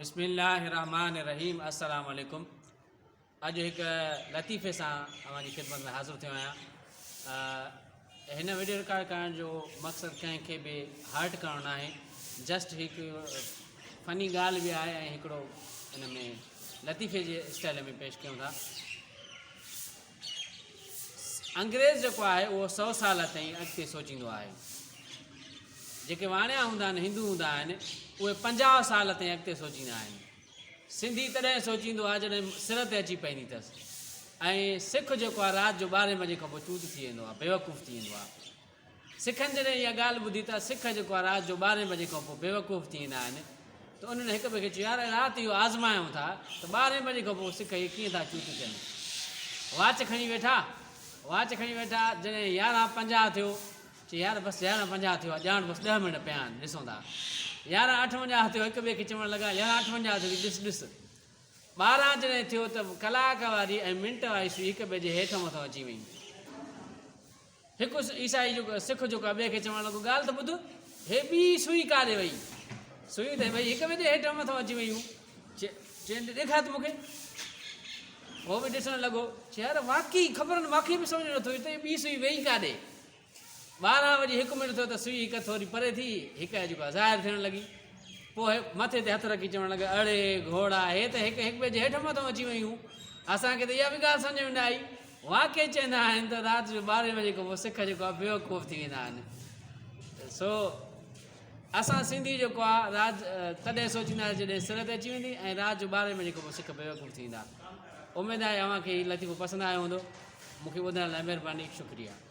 بسم الله الرحمٰن الرحيم السلام عليڪم اڄ هڪ لطيفي سان اوهان جي خدمت ۾ حاضر ٿيو آهيان. هن وڊيو رڪارڊ ڪرڻ جو مقصد ڪنهن کي به هرٽ ڪرڻ ناهي، جسٽ هڪ فني ڳالهه به آهي ۽ هڪڙو ان ۾ لطيفي جي اسٽائل ۾ پيش ڪيون ٿا. انگريز جيڪو آهي اهو سو سال تائين اڳتي سوچيندو آهي. جيڪي واڻيا هوندا آهن هندو هوندا آهن اهي 50 سال تائين اڳتي سوچيندا آهن. سنڌي تڏهن سوچيندو آهي جڏهن سر تي اچي پئندي اٿس ۽ سک جيڪو آهي رات جو ٻارهين بجي کان پوء چوت ٿي ويندو آهي بيوقوف ٿي ويندو آهي. سکن جڏهن اها ڳالهه ٻڌي ته سک جيڪو آهي رات جو ٻارهين بجي کان پوء بيوقوف ٿي ويندا آهن ته انهن هڪ ٻئي کي چيو يار رات اهو آزمايون ٿا ته ٻارهين بجي کان پوء سک اهي ڪيئن ٿا چوت ٿين. واچ کڻي ويٺا واچ کڻي ويٺا جڏهن يارهن پنجاهه ٿيو چي يار بس يارهن پنجاهه ٿيو آهي ڄاڻ بس ڏهه منٽ پيا آهن ڏسون ٿا. يارهن اٺونجاهه ٿيو هڪ ٻئي کي چوڻ لڳا يارهن اٺونجاهه ٿيو ڏس ڏس. ٻارهن جڏهن ٿيو ته ڪلاڪ واري ۽ منٽ واري سوئي هڪ ٻئي جي هيٺ مٿان اچي وئي. هڪ عيسائي جو سک جيڪو آهي ٻئي کي چوڻ لڳو ڳالهه ته ٻڌ هي ٻي سوئي ڪاڏي وئي؟ سوئيون ته ٻئي هڪ ٻئي جي هيٺ مٿان اچي ويون. چين ته ڏيکار ته مون کي. هو به ڏسڻ لڳو. چي يار واقعي خبر نه مون کي به سمجهه نه ٿو اچي ته هي ٻي سوئي وئي ڪاڏي؟ 12 وڄي هڪ منٽ ٿيو ته سوئي هڪ ٿوري پري ٿي، هڪ جيڪو آهي ظاهر ٿيڻ لڳي. پوء مٿي تي هٿ رکي چوڻ لڳا، اڙي گهوڙا، هي ته هڪ هڪ ٻئي جي هيٺ مٿان اچي ويون. اسان کي ته اها به ڳالهه سمجهه ۾ نه آئي. واقعي چوندا آهن ته رات جو ٻارهين بجي کان پوء سک جيڪو آهي بيوقوف ٿي ويندا آهن. سو اسان سنڌي جيڪو آهي رات تڏهن سوچيندا آهيون جڏهن سر تي اچي ويندي ۽ رات جو ٻارهين بجي کان پوء سک بيوقوف ٿي ويندا. اميد آهي اوهان کي هي لطيفو پسند آيو هوندو. مون کي ٻڌڻ لاء مهرباني. شڪريه.